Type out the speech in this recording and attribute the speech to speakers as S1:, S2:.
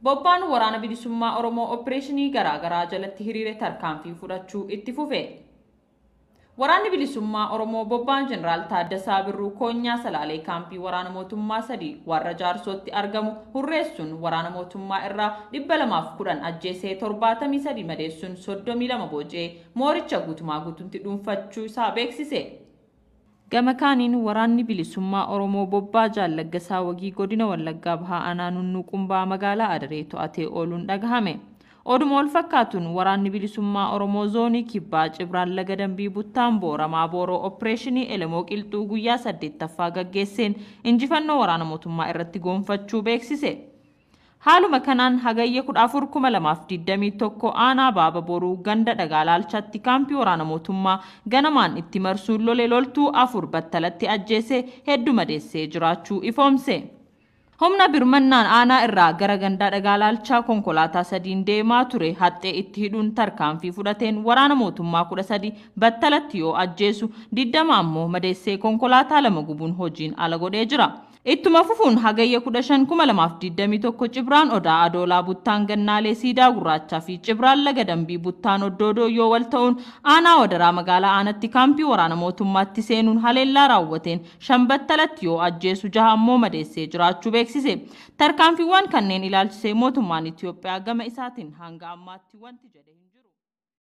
S1: Bobbaan waraana bilisummaa Oromoo opereeshinii garaagaraa jalatti hiriire tarkaanfii fudhachuu itti fufe. Waraanni bilisummaa Oromoo bobbaan Jeneraal Taaddasaa Birruu Koonyaa Salaalee kaampii waraana mootummaa 3 warra Jaarsootti argamu hurreessuun waraana mootummaa irraa 210 ajjeesee 73 madeessuun 32 booji'ee mooricha guutumaa guututti dhuunfachuu isaa beeksise. Gama kaaniin waraanni bilisummaa Oromoo bobbaa Jaal Laggasaa Wagii godina Wallaggaa Bahaa Aanaa Nunnuu Qumbaa magaalaa Adaree to'atee ooluun dhagahame. Oduma wal fakkaatuun waraanni bilisummaa Oromoo zoonii Kibbaa Cibraan Laga Dambii Buttaan Booramaa Booroo opereeshinii Elemoo Qilxuu guyyaa 8ffaa gaggeesseen injifannoo waraana mootummaa irratti goonfachuu beeksise. Haaluma kanaan hagayya 14,2021 aanaa Baaba Boruu ganda Dhagaa Laalchaatti kaampii waraana mootummaa ganamaan itti marsuun lole loltuu 4 battalatti ajjeese hedduu madeessee jiraachuu ifoomse. Humna birmannaan aanaa irraa gara gandaa Dhagaa Laalchaa konkolaataa 3 deemaa ture haxxee itti hidhuun tarkaanfii fudhateen waraana mootummaa 13 battalatti yoo ajjeesu 20 ammoo madeessee konkolaataa 2 gubuun hojiin ala godhee jira. Ittuma fufuun hagayya 15,2021 Cibraan Odaa Adoolaa Buttaan Gannaalee Siidaa Gurraachaa fi Cibraan Laga Dambii Buttaan Oddoodoo yoo wal ta'uun aanaa Wadaraa magaalaa Aanatti kaampii waraana mootummaatti seenuun haleellaa raawwateen 5 battalatti yoo ajjeesu 6 ammoo madeessee jiraachuu beeksise. Tarkaanfiiwwan kanneen ilaalchisee mootummaan Itoophiyaa gama isaatiin hanga ammaatti wanti jedhe hin jiru.